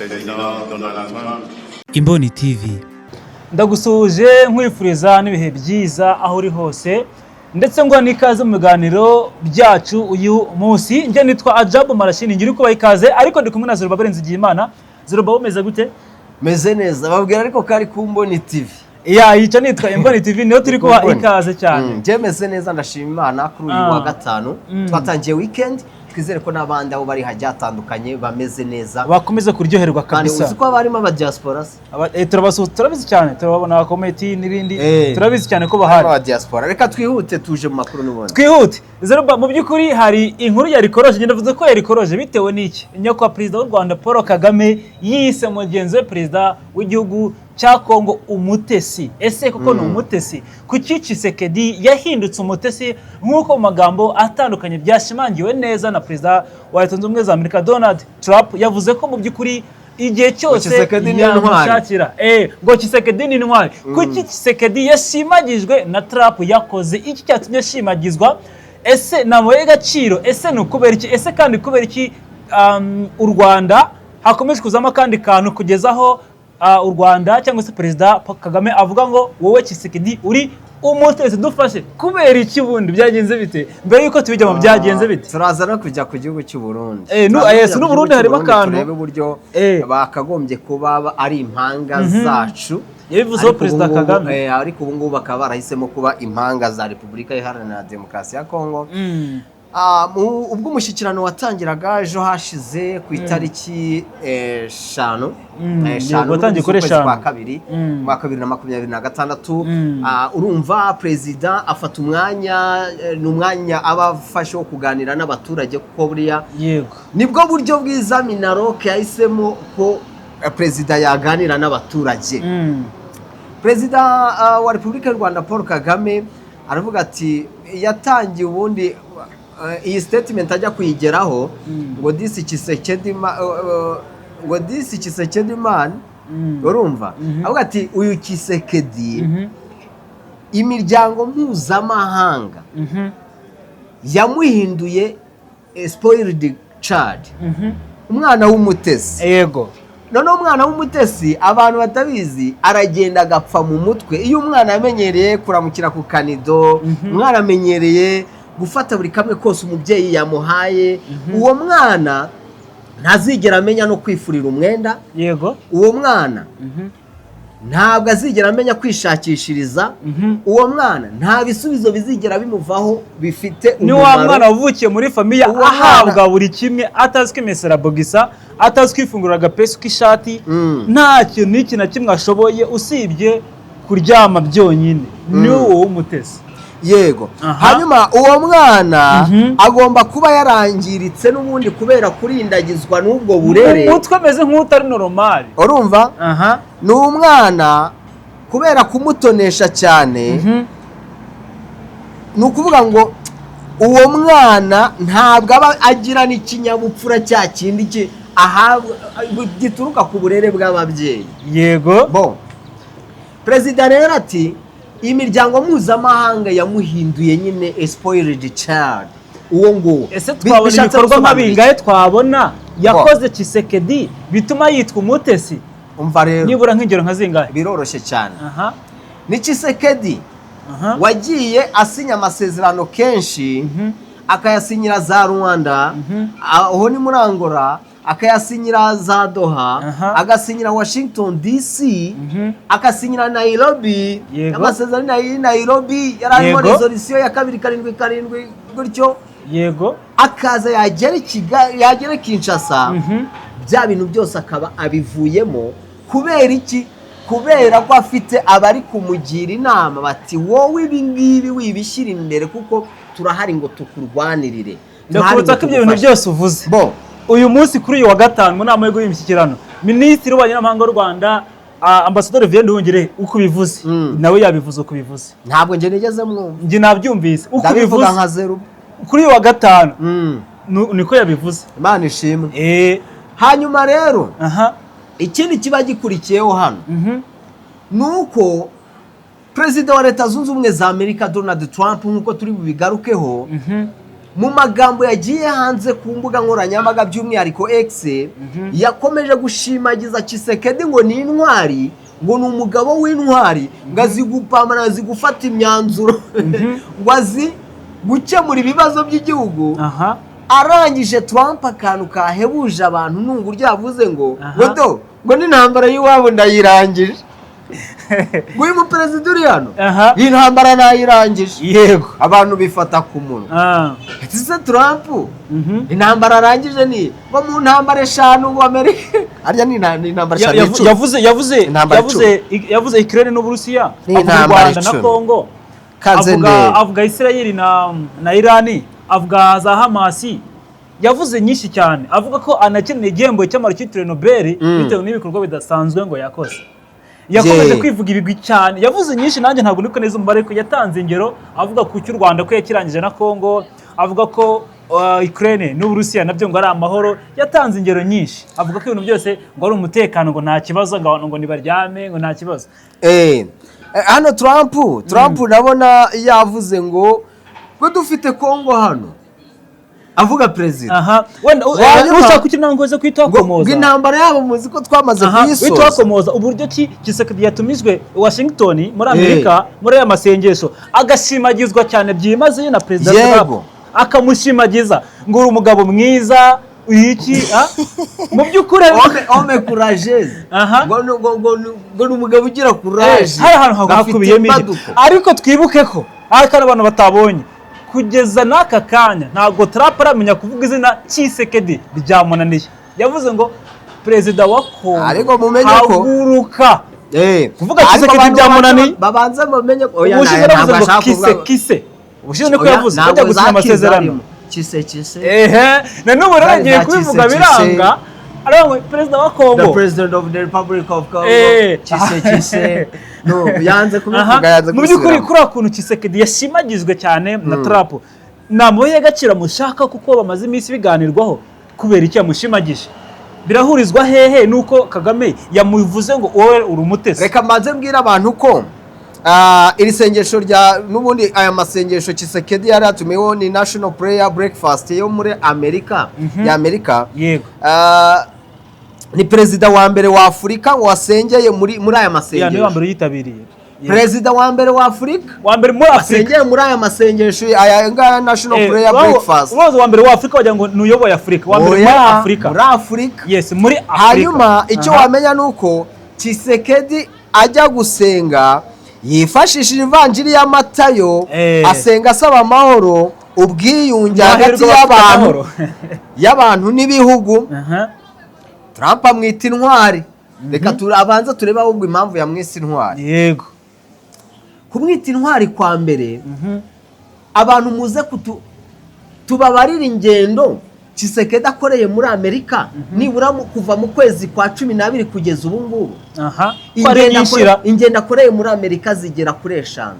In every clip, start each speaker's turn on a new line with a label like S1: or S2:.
S1: Président Donald Trump.
S2: Imboni TV.
S3: Ndagusuhuje, nkwifuriza n'ibihe byiza aho uri hose, ndetse ngo n'ikaze mu biganiro byacu uyu munsi. Njye nitwa Ajabu Marashini, ngira kubaha ikaze, ariko ndi kumwe na Zerubabeli Nzigiyimana. Zerubabeli, umeze gute?
S4: Meze neza. Babwira ariko ko ari ku Mboni TV.
S3: Ya, yica nitwa Imboni TV, niyo turi kubaha
S4: Mboni.
S3: ikaze cyane.
S4: Njye meze neza, ndashima Imana kuri uyu wa gatanu. Twatangiye weekend, twizere ko n'abandi aho bari hagiye hatandukanye bameze neza.
S3: Bakomeze kuryoherwa.
S4: Kandi
S3: Kabisa.
S4: uzi ko haba harimo abadiaspora se?
S3: Turabasuhuza, turabizi cyane, turababona comment n'ibindi. Turabizi cyane ko
S4: Harimo
S3: bahari.
S4: abadiaspora. Reka twihute, tuje mu makuru n'ubundi.
S3: Twihute. Zeruba, mu by'ukuri hari inkuru yari koroje. Njye ndavuze ko yari koroje bitewe n'iki? Nyakubahwa Perezida w'u Rwanda Paul Kagame yise mugenzi we perezida w'igihugu cya Kongo umutesi. Ese koko ni umutesi? Kuki Tshisekedi yahindutse umutesi, nk'uko mu magambo atandukanye byashimangiwe neza na Perezida wa Leta Zunze Ubumwe za Amerika Donald Trump? Yavuze ko mu by'ukuri igihe cyose
S4: Tshisekedi ni intwari.
S3: yamushakira, ngo Tshisekedi ni intwari. Kuki Tshisekedi yashimagijwe na Trump? Yakoze iki cyatumye ashimagizwa? Ese ni amabuye y'agaciro? Ese ni ukubera iki? Ese kandi kubera iki u Rwanda hakomeje kuzamo akandi kantu kugeza aho u Rwanda cyangwa se Perezida Paul Kagame avuga ngo wowe Tshisekedi uri umutesi? Dufashe, kubera iki? Ubundi byagenze bite? Mbere y'uko tubijyamo, byagenze bite?
S4: Turaza no kujya ku gihugu cy'u Burundi.
S3: Eh,
S4: Turaza
S3: yes,
S4: kujya ku
S3: n'u Burundi
S4: gihugu cy'u
S3: harimo
S4: Burundi,
S3: akantu.
S4: turebe uburyo bakagombye kuba ari impanga zacu.
S3: Yabivuzeho
S4: Ariko
S3: Perezida
S4: ubu ngubu-
S3: Kagame.
S4: Ariko ubu ngubu bakaba barahisemo kuba impanga za Repubulika Iharanira Demokarasi ya Kongo. Ubwo umushyikirano watangiraga ejo hashize ku itariki 5, 5
S3: Watangiye kuri
S4: z'ukwezi
S3: 5.
S4: kwa kabiri, mwaka 2026. Urumva perezida afata umwanya, ni umwanya aba afashe wo kuganira n'abaturage, kuko buriya nibwo buryo bwiza MINALOC yahisemo ko perezida yaganira n'abaturage. Perezida wa Repubulika y'u Rwanda Paul Kagame aravuga ati, yatangiye ubundi iyi statement ajya kuyigeraho ngo this Tshisekedi ngo this Tshisekedi man. Urumva, avuga ati uyu Tshisekedi, imiryango mpuzamahanga yamuhinduye a spoiled child, umwana w'umutesi. Noneho umwana w'umutesi, abantu batabizi, aragenda agapfa mu mutwe. Iyo umwana yamenyereye kuramukira ku kanido, umwana amenyereye gufata buri kamwe kose umubyeyi yamuhaye, uwo mwana ntazigera amenya no kwifurira umwenda. Uwo mwana ntabwo azigera amenya kwishakishiriza. Uwo mwana nta bisubizo bizigera bimuvaho bifite
S3: Ni wa
S4: umumaro.
S3: mwana wavukiye muri famille
S4: Uwo mwana-
S3: ahabwa buri kimwe, atazi kwimesera bogisa, atazi kwifungurira agapesu k'ishati, nta kintu n'iki na kimwe ashoboye usibye kuryama byonyine, ni uwo w'umutesi.
S4: Yego. Hanyuma uwo mwana agomba kuba yarangiritse n'ubundi kubera kurindagizwa n'ubwo burere.
S3: Umutwe ameze nk'utari normal.
S4: Urumva, ni umwana kubera kumutonesha cyane. Ni ukuvuga ngo uwo mwana ntabwo aba agira n'ikinyabupfura cya kindi ahabwa gituruka ku burere bw'ababyeyi. Bon, perezida rero ati imiryango mpuzamahanga yamuhinduye nyine a spoiled child, uwo nguwo.
S3: Ese twabona
S4: Bishatse
S3: ibikorwa nka
S4: gusobanura iki?
S3: bingahe twabona yakoze Tshisekedi bituma yitwa umutesi?
S4: Umva rero.
S3: Nibura nk'ingero nka zingahe?
S4: Biroroshye cyane. Ni Tshisekedi wagiye asinya amasezerano kenshi, akayasinyira za Rwanda, aho ni muri Angola, akayasinyira za Doha, agasinyira Washington DC, agasinyira Nairobi. Amasezerano y'i Nairobi yari arimo resolution ya 277 gutyo. Akaza yagera i Kigali, yagera Kinshasa, bya bintu byose akaba abivuyemo. Kubera iki? Kubera ko afite abari kumugira inama bati wowe ibi ngibi wibishyira imbere, kuko turahari ngo tukurwanirire. Turahari
S3: Ndakwibutsa
S4: ngo
S3: ko ibyo bintu
S4: tugufashe.
S3: byose uvuze,
S4: Bo
S3: uyu munsi kuri uyu wa gatanu, mu nama y'imishyikirano, Minisitiri w'Ububanyi n'Amahanga w'u Rwanda, Ambasaderi Olivier Nduhungirehe, uko ubivuze, nawe yabivuze uko ubivuze.
S4: Ntabwo njye nigeze mwumva.
S3: Njye nabyumvise uko
S4: Ndabivuga
S3: ubivuze.
S4: nka zeru.
S3: Kuri uyu wa gatanu niko yabivuze.
S4: Imana ishimwe. Hanyuma rero, ikindi kiba gikurikiyeho hano ni uko Perezida wa Leta Zunze Ubumwe za Amerika Donald Trump, nk'uko turi bubigarukeho, Mu magambo yagiye hanze ku mbuga nkoranyambaga, by'umwihariko X, yakomeje gushimagiza Tshisekedi ngo ni intwari, ngo ni umugabo w'intwari, ngo azi gupambana, azi gufata imyanzuro, ngo azi gukemura ibibazo by'igihugu. Arangije Trump, akantu kahebuje abantu nungu uryo yavuze ngo ngo do ngo n'intambara y'iwabo ndayirangije, ngo uyu muperezida uri hano, iyi ntambara nayirangije. Abantu bifata ku munwa. Ese Trump intambara arangije ni ngo mu ntambara 5 ngo Amerika harya ni intambara 5, 10.
S3: Yavuze
S4: Intambara.
S3: Yavuze Ukraine n'Uburusiya,
S4: Ni
S3: avuga u
S4: intambara
S3: Rwanda na
S4: 10.
S3: Congo,
S4: Kaze
S3: avuga
S4: ndebe.
S3: avuga Israel na Irani, avuga za Hamasi, yavuze nyinshi cyane, avuga ko anakeneye igihembo cy'amahoro cyitiriwe Nobel bitewe n'ibikorwa bidasanzwe ngo yakoze. Yakomeje kwivuga ibigwi cyane, yavuze nyinshi, nanjye ntabwo niko neza umubare, ariko yatanze ingero avuga ku cy'u Rwanda ko yakirangije na Congo, avuga ko Ukraine n'Uburusiya nabyo ngo ari amahoro. Yatanze ingero nyinshi, avuga ko ibintu byose ngo ari umutekano, ngo nta kibazo, ngo abantu ngo nibaryame, ngo nta kibazo.
S4: Hano Trump ndabona yavuze ngo dufite Congo hano, avuga perezida.
S3: Aha wenda
S4: Hanyuma-
S3: ushaka kuki ntabwo uze kwita
S4: ngo
S3: wakomoza
S4: intambara yabo muzi ko twamaze
S3: Aha,
S4: kuyisoza.
S3: wita wakomoza uburyo ki Tshisekedi yatumijwe i Washington muri Amerika muri aya masengesho, agashimagizwa cyane byimazeyo na Perezida Trump, akamushimagiza ngo uri umugabo mwiza iki, ah? Mu by'ukuri
S4: Homme courageuse. Ngo ni umugabo ugira courage.
S3: Hari ahantu
S4: Ngo afite
S3: hakubiyemo ibyo.
S4: imbaduko.
S3: Ariko twibuke ko ariko hari abantu batabonye, kugeza n'aka kanya ntabwo Trump aramenya kuvuga izina Tshisekedi, ryamunaniye. Yavuze ngo perezida wa Kongo
S4: Ariko mumenye ko-
S3: haguruka. Kuvuga
S4: Ariko
S3: Tshisekedi
S4: abantu
S3: byamunaniye.
S4: Babanza bamenye ko oya,
S3: Ubushize
S4: ntabwo
S3: yaravuze ngo
S4: ashaka
S3: kise
S4: kuvuga-
S3: kise, ubushize niko
S4: Oya,
S3: yavuze
S4: ntabwo
S3: bajya gusinya
S4: za
S3: amasezerano.
S4: kizarimo. Kise kise.
S3: Ehe, na n'ubu rero
S4: Zari
S3: agiye
S4: za
S3: kubivuga
S4: kise, kise.
S3: biranga, aravuga ngo perezida wa
S4: The
S3: Kongo.
S4: president of the Republic of Congo. Kise kise. No, yanze kubivuga, yanze
S3: Mu by'ukuri,
S4: kubisubiramo.
S3: kuriya kuntu Tshisekedi yashimagizwe cyane na Trump, ni amabuye y'agaciro amushaka, kuko bamaze iminsi biganirwaho. Kubera iki yamushimagije? Birahurizwa hehe nuko Kagame yamuvuze ngo wowe uri umutesi?
S4: Reka mbanze mbwire abantu ko iri sengesho rya n'ubundi, aya masengesho Tshisekedi yari yatumiweho ni National Prayer Breakfast yo muri Amerika, ya Amerika. Ni perezida wa mbere wa Afurika wasengeye muri aya
S3: Ya, niwe wa
S4: masengesho.
S3: mbere uyitabiriye.
S4: Perezida wa mbere wa Afurika
S3: Wa mbere muri Afurika
S4: wasengeye muri aya masengesho, aya ngaya National Prayer Breakfast.
S3: Ubaza wa mbere wa Afurika, wagira ngo nuyoboye Afurika, wa mbere muri
S4: Oya,
S3: Afurika.
S4: muri Afurika.
S3: Yes, muri Afurika.
S4: Hanyuma icyo wamenya ni uko Tshisekedi ajya gusenga yifashishije ivanjiri ya Matayo, asenga asaba amahoro, ubwiyunge hagati
S3: Amahirwe bafite
S4: y'abantu
S3: amahoro.
S4: y'abantu n'ibihugu. Trump amwita intwari. Reka abanze turebe ahubwo impamvu yamwise intwari. Kumwita intwari kwa mbere, abantu muze kutu tubabarire ingendo Tshisekedi akoreye muri Amerika nibura kuva mu kwezi kwa 12 kugeza ubu ngubu.
S3: Aha, ko ari
S4: Ingendo
S3: nyinshira.
S4: Ingendo akoreye muri Amerika zigera kuri 5.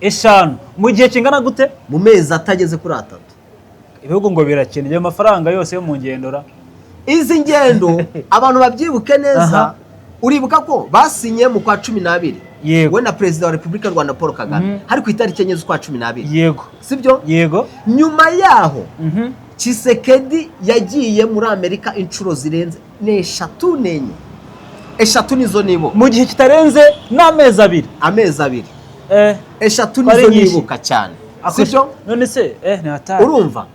S3: 5 mu gihe kingana gute?
S4: Mu mezi atageze kuri 3.
S3: Ibihugu ngo birakeneye ayo mafaranga yose yo mu ngendo ra?
S4: Izi ngendo, abantu babyibuke neza, uribuka ko basinye mu kwa 12, we na Perezida wa Repubulika y'u Rwanda Paul Kagame, hari ku itariki 4 z'ukwa 12, sibyo?
S3: Yego.
S4: Nyuma yaho Tshisekedi yagiye muri Amerika inshuro zirenze ni eshatu, n'enye, eshatu nizo nibuka.
S3: Mu gihe kitarenze n'amezi 2.
S4: Amezi 2. Eshatu
S3: Ko ari
S4: nizo
S3: nyinshi.
S4: nibuka cyane, sibyo?
S3: None se ni hatari.
S4: Urumva,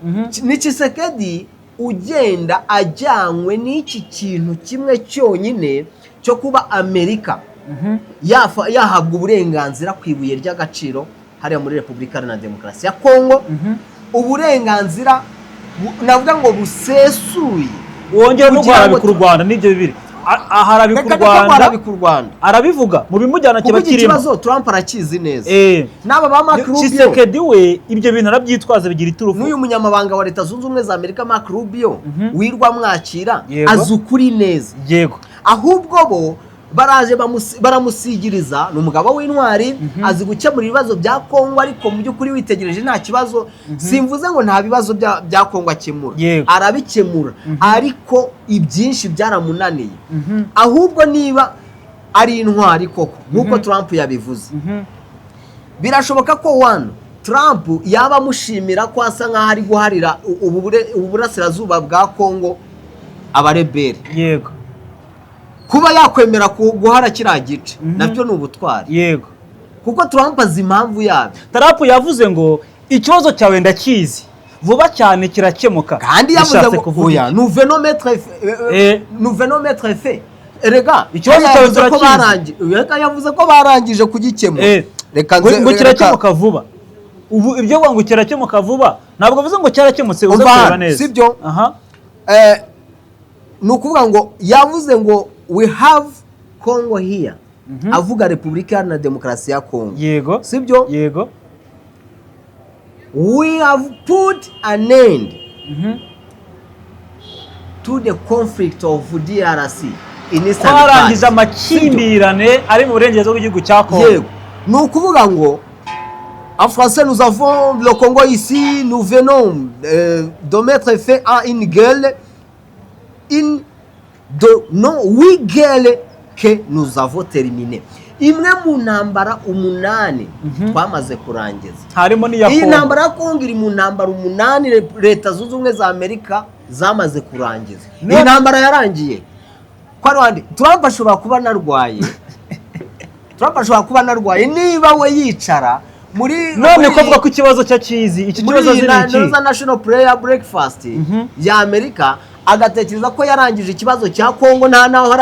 S4: ni Tshisekedi ugenda ajyanywe n'iki kintu kimwe cyonyine cyo kuba Amerika yahabwa uburenganzira ku ibuye ry'agaciro hariya muri Repubulika Iharanira Demokarasi ya Kongo, uburenganzira navuga ngo busesuye.
S3: Wongera no
S4: Kugira ngo
S3: guharabika u Rwanda, n'ibyo bibiri. Aharabika
S4: Reka
S3: u
S4: reka,
S3: Rwanda.
S4: guharabika u Rwanda.
S3: Arabivuga mu bimujyana
S4: Kuko
S3: kiba
S4: iki
S3: kirimo.
S4: kibazo Trump arakizi neza, n'aba ba Mark Rubio.
S3: Tshisekedi we ibyo bintu arabyitwaza, bigira iturufu.
S4: N'uyu munyamabanga wa Leta Zunze Ubumwe za Amerika Mark Rubio wirwa mwakira, azi ukuri neza. Ahubwo bo baraje baramusigiriza ni umugabo w'intwari, azi gukemura ibibazo bya Kongo, ariko mu by'ukuri witegereje nta kibazo, simvuze ngo nta bibazo bya Kongo akemura, arabikemura, ariko ibyinshi byaramunaniye. Ahubwo niba ari intwari koko nk'uko Trump yabivuze, birashoboka ko wano Trump yaba amushimira ko asa nk'aho ari guharira ubu burasirazuba bwa Kongo abarebere. Kuba yakwemera guhara kiriya gice, nabyo ni ubutwari, kuko Trump azi impamvu yabyo.
S3: Trump yavuze ngo ikibazo cyawe ndakizi, vuba cyane kirakemuka.
S4: Kandi yavuze
S3: Bishatse
S4: ngo
S3: kuvuga
S4: oya,
S3: iki?
S4: nous venons mettre nous venons mettre fin. Erega
S3: Ikibazo cyawe
S4: yavuze ko
S3: turakizi.
S4: Reka, yavuze ko barangije kugikemura. Reka
S3: Ngo
S4: nze
S3: ngo
S4: reka
S3: kirakemuka vuba. Ubu ibyo ngo kirakemuka vuba, ntabwo bivuze ngo cyarakemutse, uze
S4: Umva
S3: kureba
S4: hano,
S3: neza.
S4: sibyo?
S3: Aha.
S4: Ni ukuvuga ngo yavuze ngo "We have Congo here", avuga Repubulika Iharanira Demokarasi ya Congo. Sibyo?
S3: Yego.
S4: "We have put an end to the conflict of DRC in Eastern
S3: Twarangije
S4: part."
S3: amakimbirane ari mu burengerazuba bw'igihugu cya Kongo.
S4: Yego, ni ukuvuga ngo en français, "Nous avons le Congo ici, nous venons de mettre fin à une guerre, une de nos huit guerres que nous avons terminé." Imwe mu ntambara 8 twamaze kurangiza.
S3: Harimo n'iya
S4: Iyi
S3: Kongo.
S4: ntambara ya Kongo iri mu ntambara 8 Leta Zunze Ubumwe za Amerika zamaze kurangiza. Iyi ntambara yarangiye ko ari wandi. Trump ashobora kuba anarwaye, Trump ashobora kuba anarwaye niba we yicara muri
S3: None
S4: muri
S3: ko avuga ko ikibazo cye akizi, iki
S4: muri
S3: kibazo
S4: iyi
S3: azi ni iki?
S4: Noza National Prayer Breakfast ya Amerika, agatekereza ko yarangije ikibazo cya Kongo, nta naho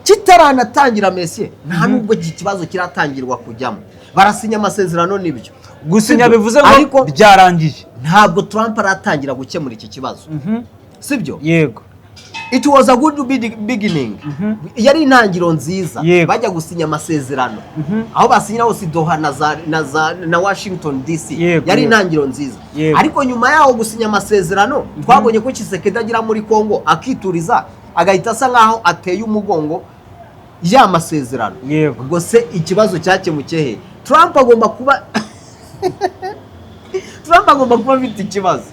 S4: kitaranatangira mesiye, nta nubwo iki kibazo kiratangirwa kujyamo. Barasinya amasezerano, nibyo.
S3: Gusinya
S4: Sibyo?
S3: bivuze ngo
S4: Ariko
S3: byarangiye.
S4: ntabwo Trump aratangira gukemura iki kibazo, sibyo?
S3: Yego.
S4: It was a good beginning, yari intangiriro nziza. Bajya gusinya amasezerano, aho basinyira hose, Doha na za na Washington DC, yari intangiriro nziza. Ariko nyuma yaho gusinya amasezerano, twabonye ko Tshisekedi agera muri Congo akituriza, agahita asa nkaho ateye umugongo ya masezerano. Ubwo se ikibazo cyakemukiye he? Trump agomba kuba afite ikibazo.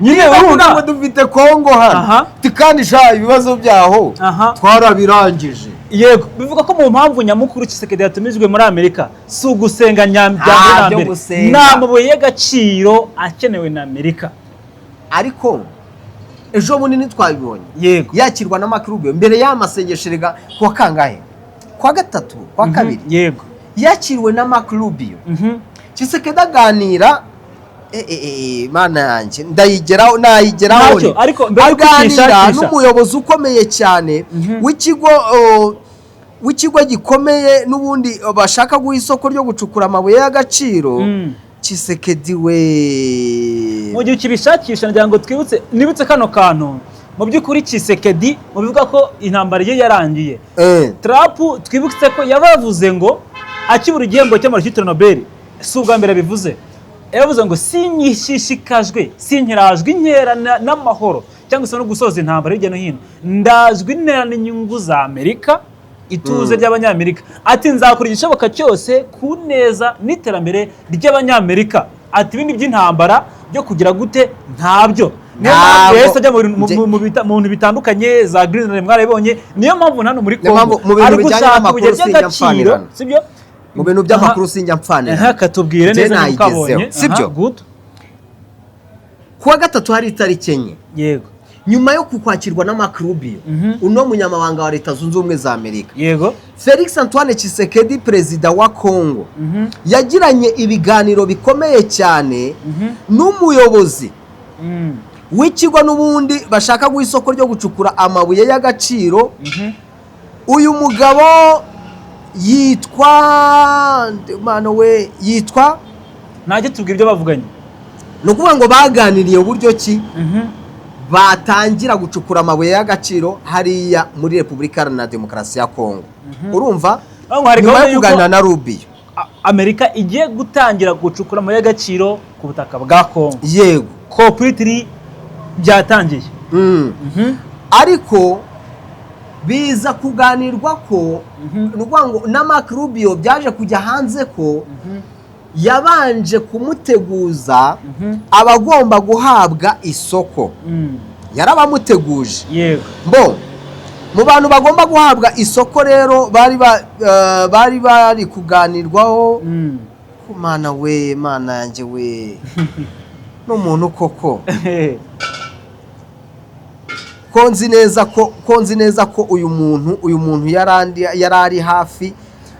S3: Nyine
S4: Niba avuga
S3: urumva
S4: ngo dufite Kongo hano, kandi sha ibibazo byaho twarabirangije.
S3: Yego, bivuga ko mu mpamvu nyamukuru Tshisekedi yatumijwe muri Amerika si ugusenga nyambere
S4: Nta
S3: na
S4: byo
S3: mbere,
S4: gusenga.
S3: ni amabuye y'agaciro akenewe na Amerika.
S4: Ariko ejo bundi ntitwabibonye yakirwa na Marco Rubio mbere y'amasengesho? Erega kuwa kangahe? Kuwa gatatu, kuwa kabiri, yakiriwe na Marco Rubio. Tshisekedi aganira, mana yanjye, ndayigeraho, nayigeraho.
S3: Ntacyo, ariko mbere yuko
S4: Aganira
S3: ukishakisha.
S4: n'umuyobozi ukomeye cyane w'ikigo gikomeye n'ubundi bashaka guha isoko ryo gucukura amabuye y'agaciro. Tshisekedi we.
S3: Mu gihe ukibishakisha, ngira ngo twibutse, nibutse kano kantu. Mu by'ukuri Tshisekedi, mu bivuga ko intambara ye yarangiye, Trump twibutse ko yabavuze ngo akibura igihembo cy'amahoro cyitiriwe Nobel, si ubwa mbere abivuze, yavuze ngo sinyishishikajwe, sinkirajwe inkera n'amahoro cyangwa se no gusoza intambara hirya no hino, ndajwe intera n'inyungu za Amerika, ituze ry'Abanyamerika. Ati nzakora igishoboka cyose ku neza n'iterambere ry'Abanyamerika. Ati ibindi by'intambara byo kugira gute ntabyo. Niyo mpamvu
S4: Ntabwo
S3: yahise ajya mu bintu bitandukanye, za Greenland mwarabibonye. Niyo mpamvu hano muri
S4: Niyo mpamvu
S3: Congo
S4: mu bintu
S3: ari
S4: bijyanye
S3: gushaka
S4: n'amakuru
S3: ibuye
S4: sinjya
S3: ry'agaciro,
S4: mpfanirana.
S3: Sibyo?
S4: Mu bintu by'amakuru sinjya mpfanira.
S3: Aha, katubwire
S4: Njye
S3: neza niba
S4: nayigezeho.
S3: ukabonye.
S4: Sibyo?
S3: Aha, good.
S4: Kuwa gatatu hari itariki 4, nyuma yo kukwakirwa na Marco Rubio, uno munyamabanga wa Leta Zunze Ubumwe za Amerika, Felix Antoine Tshisekedi, perezida wa Congo, yagiranye ibiganiro bikomeye cyane n'umuyobozi w'ikigo n'ubundi bashaka guha isoko ryo gucukura amabuye y'agaciro. Uyu mugabo yitwa mano we, yitwa
S3: Ntacyo, tubwira ibyo bavuganye.
S4: Ni ukuvuga ngo baganiriye uburyo ki batangira gucukura amabuye y'agaciro hariya muri Repubulika Iharanira Demokarasi ya Kongo, urumva?
S3: Aho ngo hari
S4: Nyuma
S3: gahunda
S4: yo
S3: y'uko
S4: kuganira na Rubio,
S3: Amerika igiye gutangira gucukura amabuye y'agaciro ku butaka bwa Kongo. Completely byatangiye.
S4: Ariko biza kuganirwa ko, ni ukuvuga ngo na Marco Rubio byaje kujya hanze ko yabanje kumuteguza abagomba guhabwa isoko. Yarabamuteguje. Mbo mu bantu bagomba guhabwa isoko rero bari bari kuganirwaho. Mana we, Mana yanjye we, n'umuntu koko, ko nzi neza ko uyu muntu yari ari hafi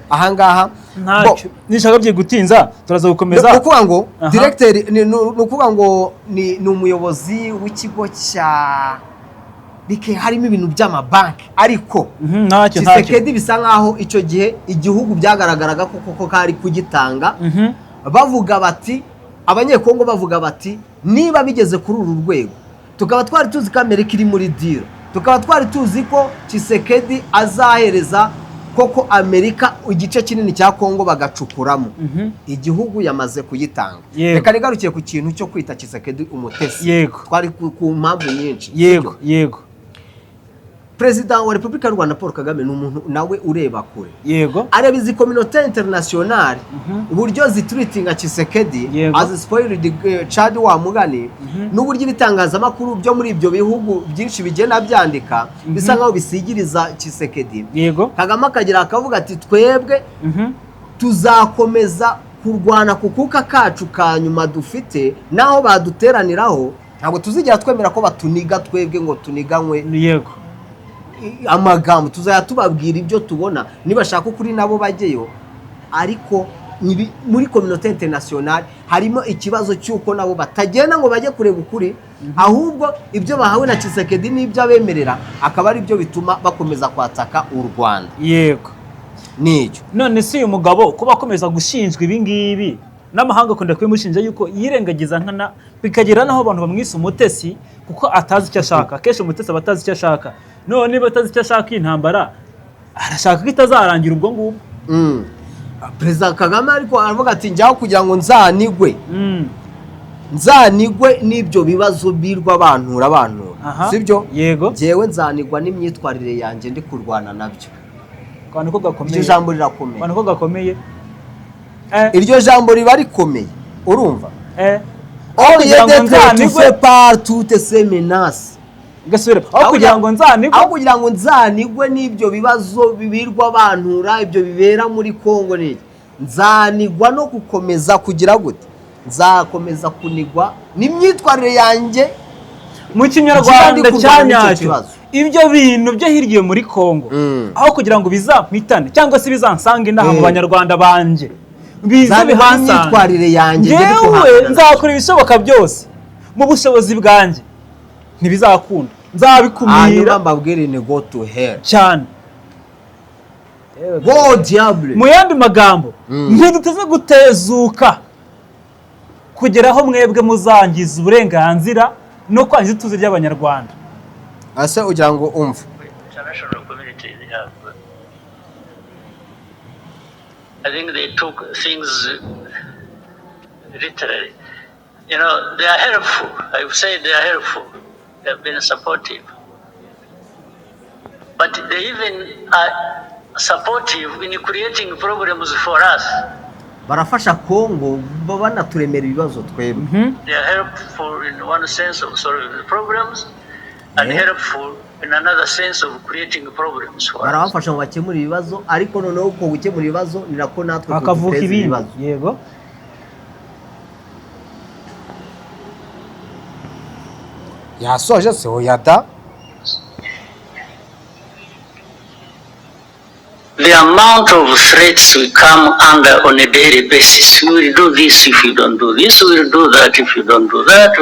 S4: ahangaha.
S3: Ntacyo, nishaka bye gutinza, turaza gukomeza.
S4: Ni ukuvuga ngo directeur ni ukuvuga ngo ni umuyobozi w'ikigo cya BK, harimo ibintu by'amabanki, ariko
S3: Ntacyo, ntacyo.
S4: Tshisekedi bisa nkaho icyo gihe igihugu byagaragaraga ko koko kari kugitanga. Bavuga bati, Abanyekongo bavuga bati: "Niba bigeze kuri uru rwego, tukaba twari tuzi ko Amerika iri muri deal, tukaba twari tuzi ko Tshisekedi azahereza koko Amerika igice kinini cya Kongo bagacukuramo, igihugu yamaze kuyitanga." Reka nigarukiye ku kintu cyo kwita Tshisekedi umutesi. Twari ku mpamvu nyinshi.
S3: yego
S4: Sibyo? Perezida wa Repubulika y'u Rwanda Paul Kagame ni umuntu nawe ureba kure. Areba izi communauté internationale uburyo zitreatinga Tshisekedi as spoiled child, wa mugani, n'uburyo ibitangazamakuru byo muri ibyo bihugu byinshi bigenda byandika bisa nkaho bisigiriza Tshisekedi. Kagame akagira akavuga ati: "Twebwe tuzakomeza kurwana ku kuka kacu ka nyuma dufite, naho baduteraniraho ntabwo tuzigera twemera ko batuniga twebwe ngo tuniganywe amagambo. Tuzajya tubabwira ibyo tubona, nibashaka ukuri nabo bajyeyo." Ariko muri communauté internationale harimo ikibazo cy'uko nabo batagenda ngo bajye kureba ukuri, ahubwo ibyo bahawe na Tshisekedi n'ibyo abemerera akaba ari byo bituma bakomeza kwataka u Rwanda. Nicyo.
S3: None si uyu mugabo kuba akomeza gushinjwa ibi ngibi, n'amahanga akunda kubimushinja yuko yirengagiza nkana, bikagera n'aho abantu bamwise umutesi kuko atazi icyo ashaka. Akenshi umutesi aba atazi icyo ashaka. None niba atazi icyo ashaka, iyi ntambara arashaka ko itazarangira ubwo ngubwo.
S4: Perezida Kagame ariko aravuga ati: "Njyaho kugira ngo nzanigwe, nzanigwe n'ibyo bibazo birwa bantura bantura, sibyo?
S3: Yego.
S4: Njyewe nzanigwa n'imyitwarire yanjye ndi kurwana nabyo."
S3: Akantu ko gakomeye.
S4: Iryo jambo rirakomeye.
S3: Akantu ko gakomeye.
S4: Iryo jambo riba rikomeye, urumva?
S3: Aho
S4: Au
S3: kugira
S4: lieu
S3: ngo
S4: d'être
S3: nzanigwe
S4: étouffé par toutes ces menaces,
S3: gasubire, aho kugira ngo nzanigwe,
S4: aho kugira ngo nzanigwe n'ibyo bibazo birwa bantura, ibyo bibera muri Kongo n'iki, nzanigwa no gukomeza kugira gute? Nzakomeza kunigwa n'imyitwarire yanjye
S3: mu Kinyarwanda
S4: ndi kurwana
S3: cya
S4: n'icyo
S3: nyacyo,
S4: kibazo.
S3: Ibyo bintu byo hirya muri Kongo, aho kugira ngo bizampitane cyangwa se bizansange inaha mu banyarwanda banjye, bize
S4: Nzanigwa
S3: bihansange,
S4: n'imyitwarire yanjye njye ndi
S3: njyewe
S4: guhangana nabyo.
S3: Nzakora ibishoboka byose mu bushobozi bwanjye, ntibizakunda, nzabikumira.
S4: Hanyuma mbabwire ni go to hell.
S3: Cyane.
S4: Go diable.
S3: Mu yandi magambo, ntiduteze gutezuka kugera aho mwebwe muzangiza uburenganzira no kwangiza ituze ry'Abanyarwanda.
S4: Ase ugira ngo umve.
S2: International community, they have, I think they took things literally. They are helpful. I would say they are helpful. They have been supportive. But they even are supportive in creating problems for us.
S4: Barafasha Kongo, banaturemera ibibazo twebwe.
S2: They are helpful in one sense of solving the problems and helpful in another sense of creating problems for us.
S4: Barabafasha ngo bakemure ibibazo, ariko noneho uko gukemura ibibazo ni nako natwe
S3: hakavuka
S4: kuduteza
S3: ibindi.
S4: ibibazo.
S3: Yego.
S4: Yasoje se? Oya da.
S2: The amount of threats we come under on a daily basis. We will do this if you don't do this, we will do that if you don't do that.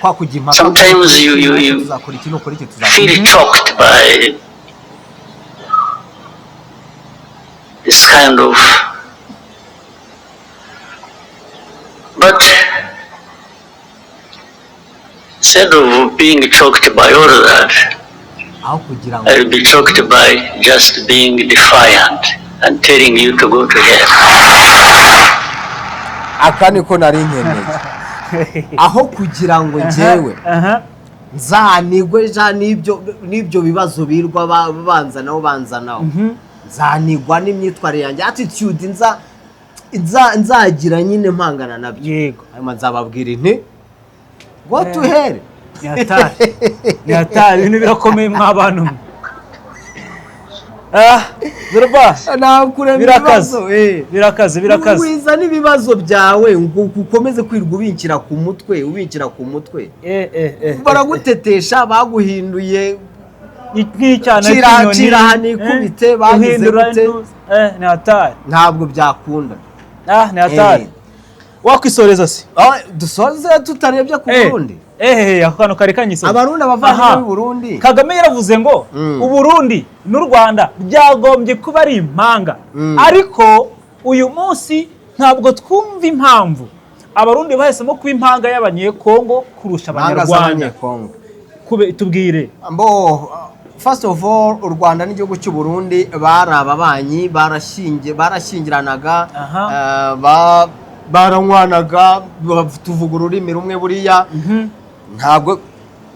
S4: Kwa kujya impaka.
S2: Sometimes you
S4: Tuzakora iki, nukora iki, tuzakora
S2: feel choked by this kind of. But instead of being choked by all of that,
S4: aho kugira ngo
S2: I'll be choked by just being defiant and telling you to go to hell.
S4: Aka niko nari nkeneye. Aho kugira ngo njyewe nzanigwe ja n'ibyo bibazo birwa banzanaho banzanaho, nzanigwa n'imyitwarire yanjye, attitude nzagira nyine mpangana nabyo. Hanyuma nzababwira inti: "Go to hell."
S3: Ni hatari, ni hatari, ibintu birakomeye mw'abantu mwe. Ah, Zoroba.
S4: Nakurema
S3: Birakaze.
S4: ibibazo,
S3: Birakaze, birakaze.
S4: Wiza n'ibibazo byawe ngo ukomeze kwirirwa ubinkira ku mutwe, ubinkira ku mutwe. Baragutetesha, baguhinduye.
S3: Nk'icyana
S4: Cira-
S3: cy'inyoni.
S4: Cira ahantu ikubite, bagize
S3: uhindura
S4: gute?
S3: Ni hatari.
S4: Ntabwo byakunda.
S3: Ah, ni hatari. Wakwisoreza se?
S4: Ah, dusoze tutarebye ku Burundi.
S3: Ako kantu kari kanyisoza.
S4: Abarundi, abavandimwe
S3: Aha.
S4: b'u Burundi.
S3: Kagame yaravuze ngo Uburundi n'u Rwanda byagombye kuba ari impanga, ariko uyu munsi ntabwo twumva impamvu Abarundi bahisemo kuba impanga y'Abanyekongo kurusha
S4: Impanga
S3: Abanyarwanda.
S4: z'Abanyekongo.
S3: Tubwire.
S4: Mbo, first of all, u Rwanda n'igihugu cy'u Burundi bari ababanyi, barashyingiranaga, baranywanaga, tuvuga ururimi rumwe buriya.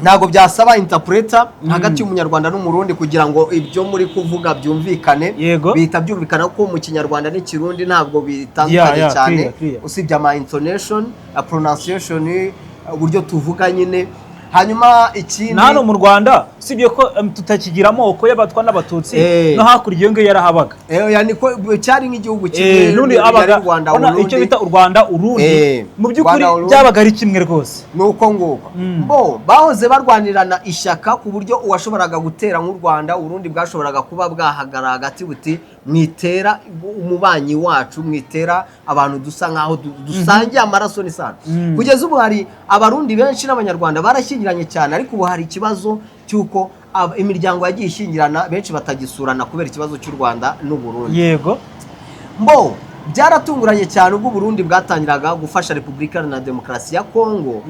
S4: Ntabwo byasaba interpreter hagati y'Umunyarwanda n'Umurundi kugira ngo ibyo muri kuvuga byumvikane. Bihita byumvikana ko mu Kinyarwanda n'Ikirundi ntabwo bitandukanye cyane,
S3: Clear, clear.
S4: usibye ama intonation, pronunciation, uburyo tuvuga nyine. Hanyuma ikindi,
S3: Na hano mu Rwanda, usibye ko tutakigira amoko y'Abatwa n'Abatutsi, no hakurya iyo ngiyo yarahabaga.
S4: Oya, niko cyari nk'igihugu kimwe,
S3: N'undi
S4: yari
S3: abaga
S4: Rwanda
S3: urabona
S4: Urundi.
S3: icyo bita u Rwanda Urundi, mu by'ukuri
S4: Rwanda, Urundi.
S3: byabaga ari kimwe rwose.
S4: Nuko nguko. Bo bahoze barwanirana ishyaka, ku buryo uwashoboraga gutera nk'u Rwanda, Urundi bwashoboraga kuba bwahagarara hagati buti: "Mwitera umubanyi wacu, mwitera abantu dusa nkaho dusangiye amaraso n'isano." Kugeza ubu hari Abarundi benshi n'Abanyarwanda barashyingiranye cyane, ariko ubu hari ikibazo cy'uko imiryango yagiye ishyingirana benshi batagisurana kubera ikibazo cy'u Rwanda n'u Burundi. Mbo byaratunguranye cyane ubwo Burundi bwatangiraga gufasha Repubulika na Demokarasi ya Kongo.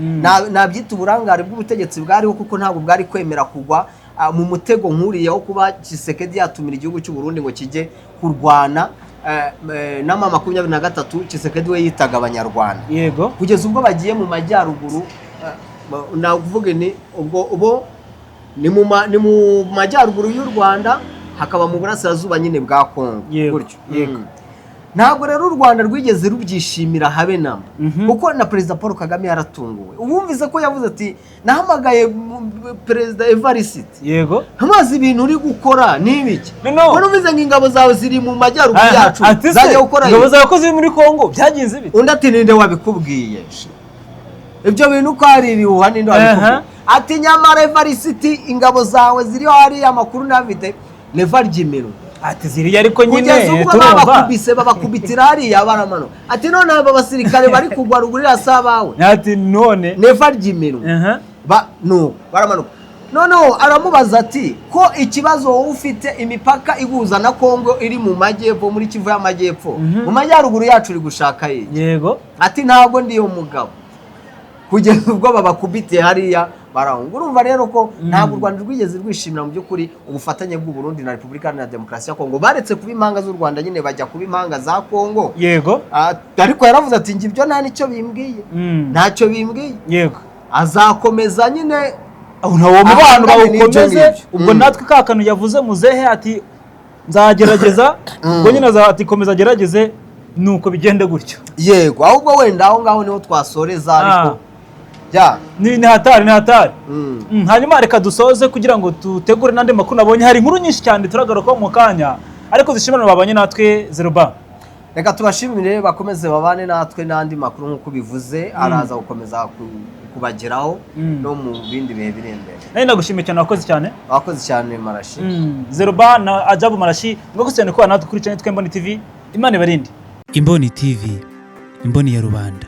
S4: Nabyita uburangare bw'ubutegetsi bwariho, kuko ntabwo bwari kwemera kugwa mu mutego nk'uriya wo kuba Tshisekedi yatumira igihugu cy'u Burundi ngo kijye kurwana n'ama 23 Tshisekedi we yitaga Abanyarwanda. Kugeza ubwo bagiye mu majyaruguru, nakuvuga ni ubwo bo ni mu majyaruguru y'u Rwanda, hakaba mu burasirazuba nyine bwa Kongo. Gutyo. Ntabwo rero u Rwanda rwigeze rubyishimira habe namba, kuko na Perezida Paul Kagame yaratunguwe. Ubumvise ko yavuze ati: "Nahamagaye Perezida Evariste, amazi ibintu uri gukora ni ibiki?"
S3: No, no.
S4: Ko numvise ngo ingabo zawe ziri mu majyaruguru yacu,
S3: Ati se
S4: zajya gukora
S3: ingabo
S4: iki?
S3: zawe ko ziri muri Kongo, byagenze bite?
S4: Undi ati: "Ninde wabikubwiye ibyo bintu ko hari ibihuha? Ninde wabikubwiye?" Ati: "Nyamara Evariste, ingabo zawe ziriho, hariya amakuru nafite." Neva ry'iminwa.
S3: Ati: "Ziriya ariko nyine
S4: Kugeza ubwo
S3: turumva."
S4: babakubise, babakubitira hariya, baramanuka. Ati: "None aba basirikare bari kugwa ruguru iriya si abawe?"
S3: Ati: "None."
S4: Neva ry'iminwa. Ba nuko baramanuka. Noneho aramubaza ati: "Ko ikibazo wowe ufite imipaka iguhuza na Kongo iri mu majyepfo, muri Kivu y'Amajyepfo, mu majyaruguru yacu uri gushaka iki?" Ati: "Ntabwo ndiyo mugabo." Kugeza ubwo babakubitiye hariya, barahunga. Urumva rero ko ntabwo u Rwanda rwigeze rwishimira mu by'ukuri ubufatanye bw'u Burundi na Repubulika Iharanira Demokarasi ya Kongo. Baretse kuba impanga z'u Rwanda nyine, bajya kuba impanga za Kongo. Ah, ariko yaravuze ati: "Njye ibyo nta nicyo bimbwiye, ntacyo bimbwiye." Azakomeza nyine
S3: uwo mubano
S4: ahangane n'ibyo
S3: bawukomeze.
S4: ngibyo.
S3: Ubwo natwe ka kantu yavuze muzehe ati: "Nzagerageza," ubwo nyine ati: "Komeza agerageze," nuko bigende gutyo.
S4: Yego, ahubwo wenda aho ngaho niho twasoreza, ariko ya.
S3: Ni hatari, ni hatari. Hanyuma reka dusoze kugira ngo dutegure n'andi makuru. Nabonye hari inkuru nyinshi cyane turagarukaho mu kanya, ariko dushimira babanye natwe, Zeruba.
S4: Reka tubashimire, bakomeze babane natwe n'andi makuru nk'uko bivuze araza gukomeza kubageraho no mu bindi bihe biri imbere.
S3: Nari ndagushimiye cyane, wakoze cyane.
S4: Wakoze cyane, Marashi.
S3: Zeruba na Ajabu Marashi, mwakoze cyane kuba natwe kuri channel Imboni TV. Imana ibarinde.
S5: Imboni TV, imboni ya rubanda.